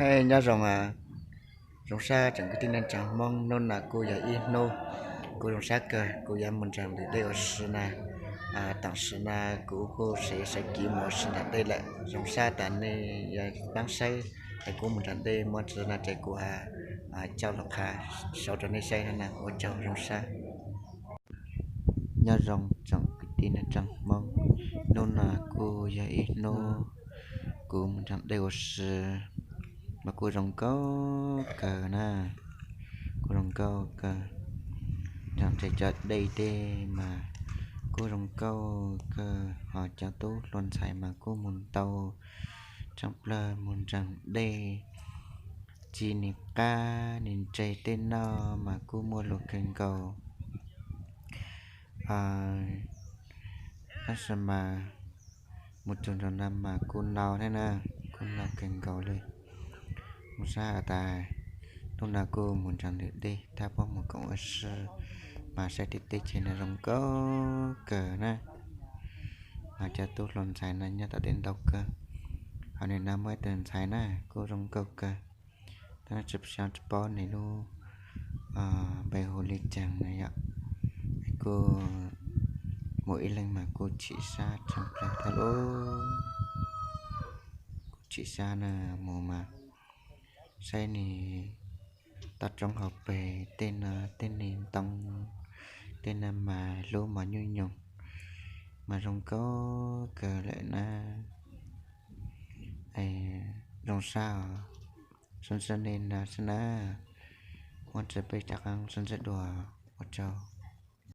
Hej, nyob zoo, zoo sab tsoom kwv tij neej tsa Hmoob, hnub no kuj yog ib hnub kuv zoo sab kawg, kuv yuav mus nrog lwm dej ua si na. Tam sim no kuv kuj sawv kiv mus ua si nram dej lawm, zoo sab tas nej yuav pab saib es kuv mus nram dej muab txiv no ces kuv coj los qha sau rau nej saib na, ua tsaug zoo sab. Nyob zoo tsoom kwv tij neej tsa Hmoob, hnub no kuj yog ib hnub kuv mus nram dej ua si, mas kuj zoo nkauj kawg na, kuj zoo nkauj kawg. Nram ntses cov dej tej mas kuj zoo nkauj kawg, ho cov tub hluas ntxhais mas kuj mus tau tshaaj plawg mus nram dej, ci nis qab nis ntses tej noj mas kuj muaj luag kawg nkaus. Tab sis mas mus txog nram no mas kuj nau thiab na, kuj nau kawg nkaus li. Mus sab has tas hnub no kuj mus nrog lwm dej thab pob mus koom ua si, mas saib tej teb chaws no zoo nkauj kawg na. Mas cov tub hluas ntxhais no nyob tom tej ntau kawg, ho nim no muaj ib tug ntxhais na kuj zoo nkauj kawg. Tab sis tsis paub nws lub npe hu li cas na yom. Kuj mus ib leeg mas kuj chim sab tshaj plaws thiab lauj. Kuj chim sab na, mus mas saib nws toj roob hauv pes tej no, tej niag ntoo tej no mas hlub mos nyuj nyoos, mas zoo nkauj kawg lawm na. Zoo sab os, sib ntsib nej no xwb na, muab tso peb rov qab sib ntsib dua, ua tsaug.